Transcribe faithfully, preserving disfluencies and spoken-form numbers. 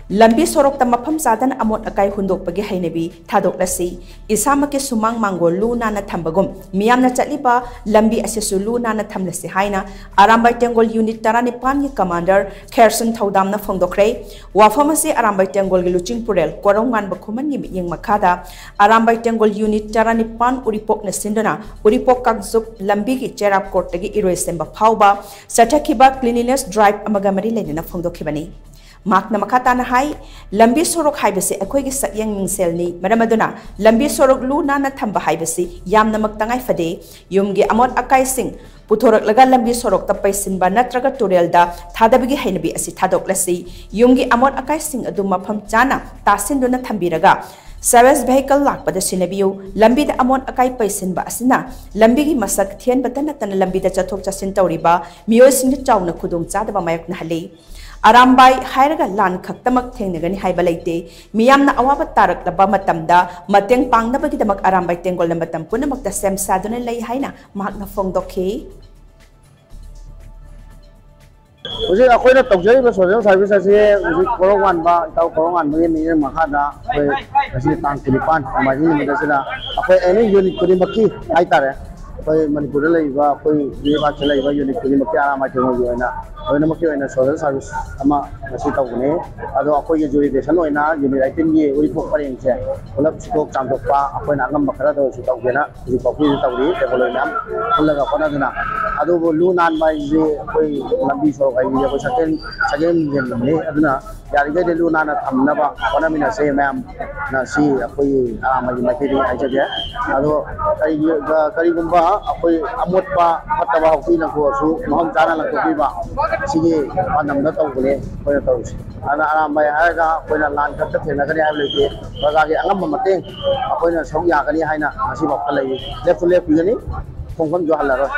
ꯂꯝꯕꯤ ꯁꯣꯔꯣꯛꯇ ꯃꯐꯝ ꯆꯥꯗꯅ ꯑꯃꯣꯠ ꯑꯀꯥꯏ ꯍꯨꯟꯗꯣꯛꯄꯒꯤ ꯍꯩꯅꯕꯤ ꯊꯥꯗꯣꯛꯂꯁꯤ꯫ ꯏꯁꯥꯃꯛꯀꯤꯁꯨ ꯃꯥꯡ ꯃꯥꯡꯒꯣꯜ ꯂꯨ ꯅꯥꯟꯅ ꯊꯝꯕꯒꯨꯝ ꯃꯤꯌꯥꯝꯅ ꯆꯠꯂꯤꯕ ꯂꯝꯕꯤ ꯑꯁꯤꯁꯨ ꯂꯨ ꯅꯥꯟꯅ ꯊꯝꯂꯁꯤ ꯍꯥꯏꯅ ꯑꯔꯥꯝꯕꯥꯏ ꯇꯦꯡꯒꯣꯜ ꯌꯨꯅꯤꯠ ꯇꯔꯥꯅꯤꯄꯥꯟꯒꯤ ꯀꯃꯥꯟꯗꯔ ꯈꯦꯔꯁꯟ ꯊꯧꯗꯥꯝꯅ ꯐꯣꯡꯗꯣꯛꯈ꯭ꯔꯦ꯫ ꯋꯥꯐꯝ ꯑꯁꯤ ꯑꯔꯥꯝꯕꯥꯏ ꯇꯦꯡꯒꯣꯜꯒꯤ ꯂꯨꯆꯤꯡꯄꯨꯔꯦꯜ ꯀꯣꯔꯧꯉꯥꯟꯕ ꯈꯨꯃꯟꯒꯤ ꯃꯤꯠꯌꯦꯡ ꯃꯈꯥꯗ ꯑꯔꯥꯝꯕꯥꯏ ꯇꯦꯡꯒꯣꯜ ꯌꯨꯅꯤꯠ ꯇꯔꯥꯅꯤꯄꯥꯟ ꯎꯔꯤꯄꯣꯛꯅ ꯁꯤꯟꯗꯨꯅ ꯎꯔꯤꯄꯣꯛ ꯀꯥꯡꯖꯨꯞ ꯂꯝꯕꯤꯒꯤ ꯆꯦꯔꯥꯞ ꯀꯣꯔꯠꯇꯒꯤ ꯏꯔꯣꯏꯁꯦꯝꯕ ꯐꯥꯎꯕ ꯆꯠꯊꯈꯤꯕ cleanliness drive ꯑꯃꯒ ꯃꯔꯤ ꯂꯩꯅꯅ ꯐꯣꯡꯗꯣꯛꯈꯤꯕꯅꯤ꯫ ꯃꯍꯥꯛꯅ ꯃꯈꯥ ꯇꯥꯅ ꯍꯥꯏ, ꯂꯝꯕꯤ ꯁꯣꯔꯣꯛ ꯍꯥꯏꯕꯁꯤ ꯑꯩꯈꯣꯏꯒꯤ ꯁꯛꯌꯦꯡ ꯃꯤꯡꯁꯦꯜꯅꯤ꯫ ꯃꯔꯝ ꯑꯗꯨꯅ ꯂꯝꯕꯤ ꯁꯣꯔꯣꯛ ꯂꯨ ꯅꯥꯟꯅ ꯊꯝꯕ ꯍꯥꯏꯕꯁꯤ ꯌꯥꯝꯅꯃꯛ ꯇꯉꯥꯏ ꯐꯗꯦ꯫ ꯌꯨꯝꯒꯤ ꯑꯃꯣꯠ ꯑꯀꯥꯏꯁꯤꯡ ꯄꯨꯊꯣꯔꯛꯂꯒ ꯂꯝꯕꯤ ꯁꯣꯔꯣꯛꯇ ꯄꯩꯁꯤꯟꯕ ꯅꯠꯇ꯭ꯔꯒ ꯇꯨꯔꯦꯜꯗ ꯊꯥꯗꯕꯒꯤ ꯍꯩꯅꯕꯤ ꯑꯁꯤ ꯊꯥꯗꯣꯛꯂꯁꯤ꯫ ꯌꯨꯝꯒꯤ ꯑꯃꯣꯠ ꯑꯀꯥꯏꯁꯤꯡ ꯑꯗꯨ ꯃꯐꯝ ꯆꯥꯅ ꯇꯥꯁꯤꯟꯗꯨꯅ ꯊꯝꯕꯤꯔꯒ service vehicle ꯂꯥꯛꯄꯗ ꯁꯤꯟꯅꯕꯤꯌꯨ꯫ ꯂꯝꯕꯤꯗ ꯑꯃꯣꯠ ꯑꯀꯥꯏ ꯄꯩꯁꯤꯟꯕ ꯑꯁꯤꯅ ꯂꯝꯕꯤꯒꯤ ꯃꯁꯛ ꯊꯤꯍꯟꯕꯇ ꯅꯠꯇꯅ ꯂꯝꯕꯤꯗ ꯆꯠꯊꯣꯛ ꯆꯠꯁꯤꯟ ꯇꯧꯔꯤꯕ ꯃꯤꯑꯣꯏꯁꯤꯡꯗ ꯆꯥꯎꯅ ꯈꯨꯗꯣꯡꯆꯥꯗꯕ ꯃꯥꯌꯣꯛꯅꯍꯜꯂꯤ꯫ ꯑꯔꯥꯝꯕꯥꯏ ꯍꯥꯏꯔꯒ ꯂꯥꯟ ꯈꯛꯇꯃꯛ ꯊꯦꯡꯅꯒꯅꯤ ꯍꯥꯏꯕ ꯂꯩꯇꯦ꯫ ꯃꯤꯌꯥꯝꯅ ꯑꯋꯥꯕ ꯇꯥꯔꯛꯂꯕ ꯃꯇꯝꯗ ꯃꯇꯦꯡ ꯄꯥꯡꯅꯕꯒꯤꯗꯃꯛ ꯑꯔꯥꯝꯕꯥꯏ ꯇꯦꯡꯒꯣꯜꯅ ꯃꯇꯝ ꯄꯨꯝꯅꯃꯛꯇ ꯁꯦꯝ ꯁꯥꯗꯨꯅ ꯂꯩ ꯍꯥꯏꯅ ꯃꯍꯥꯛꯅ ꯐꯣꯡꯗꯣꯛꯈꯤ꯫ ꯍꯧꯖꯤꯛ ꯑꯩꯈꯣꯏꯅ ꯇꯧꯖꯔꯤꯕ social service ꯑꯁꯤ ꯍꯧꯖꯤꯛ ꯀꯣꯔꯧꯉꯥꯟꯕ, ꯏꯇꯥꯎ ꯀꯣꯔꯧꯉꯥꯟꯕꯒꯤ ꯃꯤꯠꯌꯦꯡ ꯃꯈꯥꯗ ꯑꯩꯈꯣꯏ ꯉꯁꯤ ꯇꯥꯡ ꯀꯨꯟꯅꯤꯄꯥꯟ ꯅꯣꯡꯃꯥꯏꯖꯤꯡ ꯅꯨꯃꯤꯠ ꯑꯁꯤꯗ ꯑꯩꯈꯣꯏ any unit ꯈꯨꯗꯤꯡꯃꯛꯀꯤ ꯍꯥꯏꯇꯥꯔꯦ, ꯑꯩꯈꯣꯏ ꯃꯅꯤꯄꯨꯔꯗ ꯂꯩꯔꯤꯕ, ꯑꯩꯈꯣꯏ ꯂꯩꯕꯥꯛꯁꯤꯗ ꯂꯩꯔꯤꯕ unit ꯈꯨꯗꯤꯡꯃꯛꯀꯤ ꯑꯔꯥꯝꯕꯥꯏ ꯇꯦꯡꯒꯣꯜꯒꯤ ꯑꯣꯏꯅ ꯂꯣꯏꯅꯃꯛꯀꯤ ꯑꯣꯏꯅ social service ꯑꯃ ꯉꯁꯤ ꯇꯧꯕꯅꯤ꯫ ꯑꯗꯣ ꯑꯩꯈꯣꯏꯒꯤ jurisdiction ꯑꯣꯏꯅ unit eighteenꯒꯤ ꯎꯔꯤꯄꯣꯛ ꯄꯔꯦꯡꯁꯦ ꯄꯨꯂꯞ ꯁꯤꯠꯇꯣꯛ ꯆꯥꯝꯊꯣꯛꯄ, ꯑꯩꯈꯣꯏꯅ ꯑꯉꯝꯕ ꯈꯔꯗ ꯑꯣꯏꯔꯁꯨ ꯇꯧꯒꯦꯅ ꯍꯧꯖꯤꯛ ꯐꯥꯎꯕꯒꯤꯗꯤ ꯇꯧꯔꯤ, ꯇꯦꯡꯒꯣꯜ ꯃꯌꯥꯝ ꯄꯨꯜꯂꯒ ꯍꯣꯠꯅꯗꯨꯅ꯫ ꯑꯗꯨꯕꯨ ꯂꯨ ꯅꯥꯟꯕ ꯍꯥꯏꯁꯤꯗꯤ ꯑꯩꯈꯣꯏ ꯂꯝꯕꯤ ꯁꯣꯔꯣꯛ ꯍꯥꯏꯁꯤꯗꯤ ꯑꯩꯈꯣꯏ ꯁꯛꯇꯦꯟ, ꯁꯛꯍꯦꯟ ꯃꯤꯡꯖꯦꯜꯅꯤ꯫ ꯑꯗꯨꯅ ꯌꯥꯔꯤꯈꯩꯗꯤ ꯂꯨ ꯅꯥꯟꯅ ꯊꯝꯅꯕ ꯍꯣꯠꯅꯃꯤꯟꯅꯁꯦ ꯃꯌꯥꯝꯅ, ꯁꯤ ꯑꯩꯈꯣꯏꯒꯤ ꯑꯔꯥꯝꯕꯥꯏꯒꯤ ꯃꯥꯏꯀꯩꯗꯒꯤ ꯍꯥꯏꯖꯒꯦ꯫ ꯑꯗꯣ ꯀꯔꯤꯒꯤ-, ꯀꯔꯤꯒꯨꯝꯕ ꯑꯩꯈꯣꯏ ꯑꯃꯣꯠꯄ ꯐꯠꯇꯕ ꯍꯥꯎꯊꯤ ꯂꯪꯊꯣꯛꯑꯁꯨ ꯃꯐꯝ ꯆꯥꯅ ꯂꯪꯊꯣꯛꯄꯤꯕ, ꯁꯤꯒꯤ ꯄꯥꯟꯗꯝꯗ ꯇꯧꯕꯅꯦ ꯑꯩꯈꯣꯏꯅ ꯇꯧꯔꯤꯁꯦ꯫ ꯑꯗꯨꯅ ꯑꯔꯥꯝꯕꯥꯏ ꯍꯥꯏꯔꯒ ꯑꯩꯈꯣꯏꯅ ꯂꯥꯟ ꯈꯛꯇ ꯊꯦꯡꯅꯒꯅꯤ ꯍꯥꯏꯕ ꯂꯩꯇꯦ꯫ ꯄ꯭ꯔꯖꯥꯒꯤ ꯑꯉꯝꯕ ꯃꯇꯦꯡ ꯑꯩꯈꯣꯏꯅ ꯁꯔꯨꯛ ꯌꯥꯒꯅꯤ ꯍꯥꯏꯅ ꯉꯁꯤꯐꯥꯎꯗ ꯂꯩꯔꯤ꯫ ꯂꯦꯞꯁꯨ ꯂꯦꯞꯄꯤꯒꯅꯤ, ꯈꯣꯡꯐꯝꯁꯨ ꯍꯜꯂꯔꯣꯏ꯫